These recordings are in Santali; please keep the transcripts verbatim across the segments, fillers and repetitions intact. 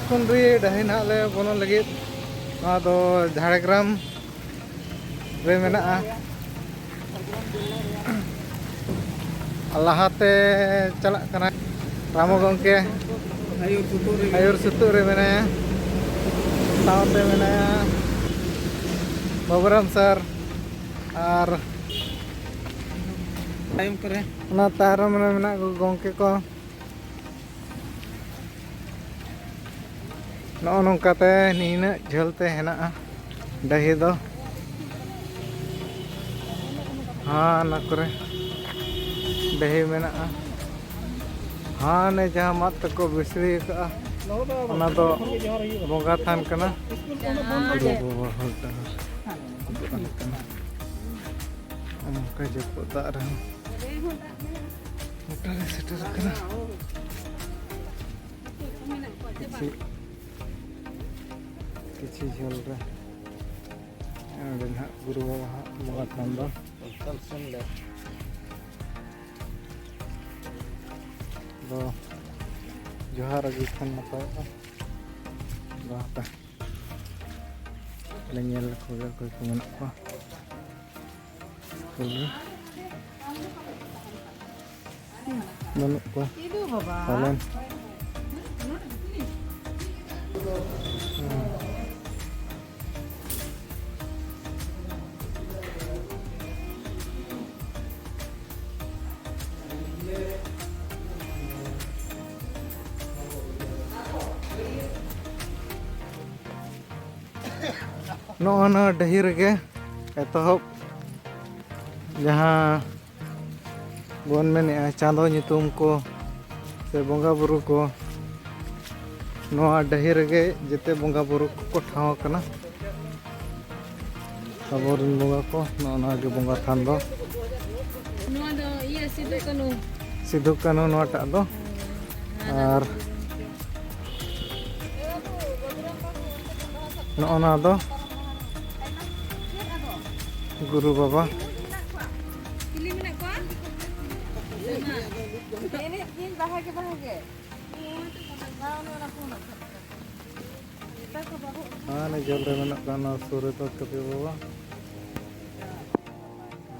ᱠᱩᱱᱰᱨᱤ ᱰᱟᱹᱦᱤ ᱱᱟᱦᱟᱜ ᱞᱮ ᱵᱚᱞᱚᱱ ᱞᱟᱹᱜᱤᱫ᱾ ᱱᱚᱣᱟ ᱫᱚ ᱡᱷᱟᱲᱜᱨᱟᱢ ᱨᱮ ᱢᱮᱱᱟᱜᱼᱟ᱾ ᱟᱨ ᱞᱟᱦᱟᱛᱮ ᱪᱟᱞᱟᱜ ᱠᱟᱱᱟ ᱨᱟᱢᱚ ᱜᱚᱢᱠᱮ᱾ ᱟᱹᱭᱩᱨ ᱥᱩᱛᱩᱜ ᱨᱮ ᱟᱹᱭᱩᱨ ᱥᱩᱛᱩᱜ ᱨᱮ ᱢᱮᱱᱟᱭᱟ᱾ ᱥᱟᱶᱛᱮ ᱢᱮᱱᱟᱭᱟ ᱵᱟᱵᱩᱨᱟᱢ ᱥᱟᱨ᱾ ᱟᱨ ᱛᱟᱭᱚᱢ ᱠᱚᱨᱮ ᱚᱱᱟ ᱛᱟᱭᱚᱢ ᱨᱮ ᱢᱮᱱᱟᱜ ᱠᱚ ᱜᱚᱢᱠᱮ ᱠᱚ᱾ ᱱᱚᱜᱼᱚ ᱱᱚᱝᱠᱟᱛᱮ ᱱᱤᱱᱟᱹᱜ ᱡᱷᱟᱹᱞ ᱛᱮ ᱦᱮᱱᱟᱜᱼᱟ ᱰᱟᱹᱦᱤ ᱫᱚ᱾ ᱦᱟᱱᱟ ᱠᱚᱨᱮ ᱰᱟᱹᱦᱤ ᱢᱮᱱᱟᱜᱼᱟ᱾ ᱦᱟᱱᱮ ᱡᱟᱦᱟᱸ ᱢᱟᱫ ᱛᱮᱠᱚ ᱵᱤᱥᱲᱤ ᱟᱠᱟᱫᱼᱟ, ᱚᱱᱟ ᱫᱚ ᱵᱚᱸᱜᱟ ᱛᱷᱟᱱ ᱠᱟᱱᱟ᱾ ᱵᱟᱵᱟ ᱦᱚᱲ ᱰᱟᱦᱟᱨ ᱩᱫᱩᱜ ᱟᱞᱮ ᱠᱟᱱᱟ᱾ ᱱᱚᱝᱠᱟ ᱡᱟᱹᱯᱩᱫ ᱫᱟᱜ ᱨᱮᱦᱚᱸ ᱜᱚᱴᱟ ᱞᱮ ᱥᱮᱴᱮᱨ ᱟᱠᱟᱱᱟ᱾ ᱠᱤᱪᱷᱤ, ᱠᱤᱪᱷᱤ ᱡᱷᱟᱹᱞ ᱨᱮ ᱚᱸᱰᱮ ᱱᱟᱦᱟᱜ ᱜᱩᱨᱩ ᱵᱟᱵᱟ ᱦᱟᱜ ᱵᱚᱸᱜᱟ ᱛᱷᱟᱱ ᱫᱚ᱾ ᱫᱚ ᱡᱚᱦᱟᱨ ᱟᱹᱜᱩᱭ ᱠᱷᱟᱱ ᱱᱟᱯᱟᱭᱚᱜᱼᱟ᱾ ᱫᱚ ᱦᱟᱯᱮ ᱞᱮ ᱧᱮᱞ ᱞᱮᱠᱚ ᱜᱮ ᱚᱠᱚᱭ ᱠᱚ ᱢᱮᱱᱟᱜ ᱠᱚᱣᱟ᱾ ᱥᱠᱩᱞ ᱨᱮ ᱵᱟᱹᱱᱩᱜ ᱠᱚᱣᱟ ᱯᱟᱞᱮᱱ᱾ ᱱᱚᱜᱼᱚ ᱱᱚᱣᱟ ᱰᱟᱹᱦᱤ ᱨᱮᱜᱮ ᱮᱛᱚᱦᱚᱵ ᱡᱟᱦᱟᱸ ᱵᱚᱱ ᱢᱮᱱᱮᱫᱼᱟ ᱪᱟᱸᱫᱳ ᱧᱩᱛᱩᱢ ᱠᱚ ᱥᱮ ᱵᱚᱸᱜᱟ ᱵᱩᱨᱩ ᱠᱚ, ᱱᱚᱣᱟ ᱰᱟᱹᱦᱤ ᱨᱮᱜᱮ ᱡᱮᱛᱮ ᱵᱚᱸᱜᱟ ᱵᱩᱨᱩ ᱠᱚᱠᱚ ᱴᱷᱟᱶ ᱟᱠᱟᱱᱟ᱾ ᱟᱵᱚᱨᱮᱱ ᱵᱚᱸᱜᱟ ᱠᱚ, ᱱᱚᱜᱼᱚ ᱱᱚᱣᱟ ᱜᱮ ᱵᱚᱸᱜᱟ ᱛᱷᱟᱱ ᱫᱚ᱾ ᱱᱚᱣᱟ ᱫᱚ ᱤᱭᱟᱹ ᱥᱤᱫᱩ ᱠᱟᱹᱱᱦᱩ᱾ ᱥᱤᱫᱩ ᱠᱟᱹᱱᱦᱩ ᱱᱚᱣᱟᱴᱟᱜ ᱫᱚ᱾ ᱦᱮᱸ, ᱟᱨ ᱱᱚᱜᱼᱚ ᱱᱚᱣᱟ ᱫᱚ ᱜᱩᱨᱩ ᱵᱟᱵᱟ᱾ ᱪᱤᱞᱤ ᱢᱮᱱᱟᱜ ᱠᱚᱣᱟ? ᱮᱱᱮᱡ ᱜᱤᱧ ᱵᱟᱦᱟ ᱜᱮ, ᱵᱟᱦᱟ ᱜᱮ᱾ ᱵᱟᱝ, ᱚᱱᱮ ᱚᱱᱟ ᱯᱷᱳᱱ ᱟᱜ ᱠᱟᱱᱟ᱾ ᱦᱟᱱᱮ ᱡᱷᱟᱹᱞ ᱨᱮ ᱢᱮᱱᱟᱜ ᱠᱟᱱᱟ ᱥᱩᱨ ᱨᱮᱫᱚ ᱠᱟᱹᱯᱤ ᱵᱟᱵᱟ᱾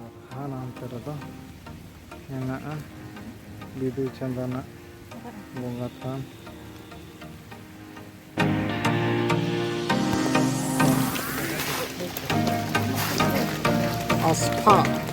ᱟᱨ ᱦᱟᱱᱟ ᱦᱟᱱᱛᱮ ᱨᱮᱫᱚ ᱢᱮᱱᱟᱜᱼᱟ ᱵᱤᱫᱩ ᱪᱟᱸᱫᱟᱱᱟᱜ ᱵᱚᱸᱜᱟ ᱛᱷᱟᱱ᱾ ᱟᱥᱯᱷᱟ᱾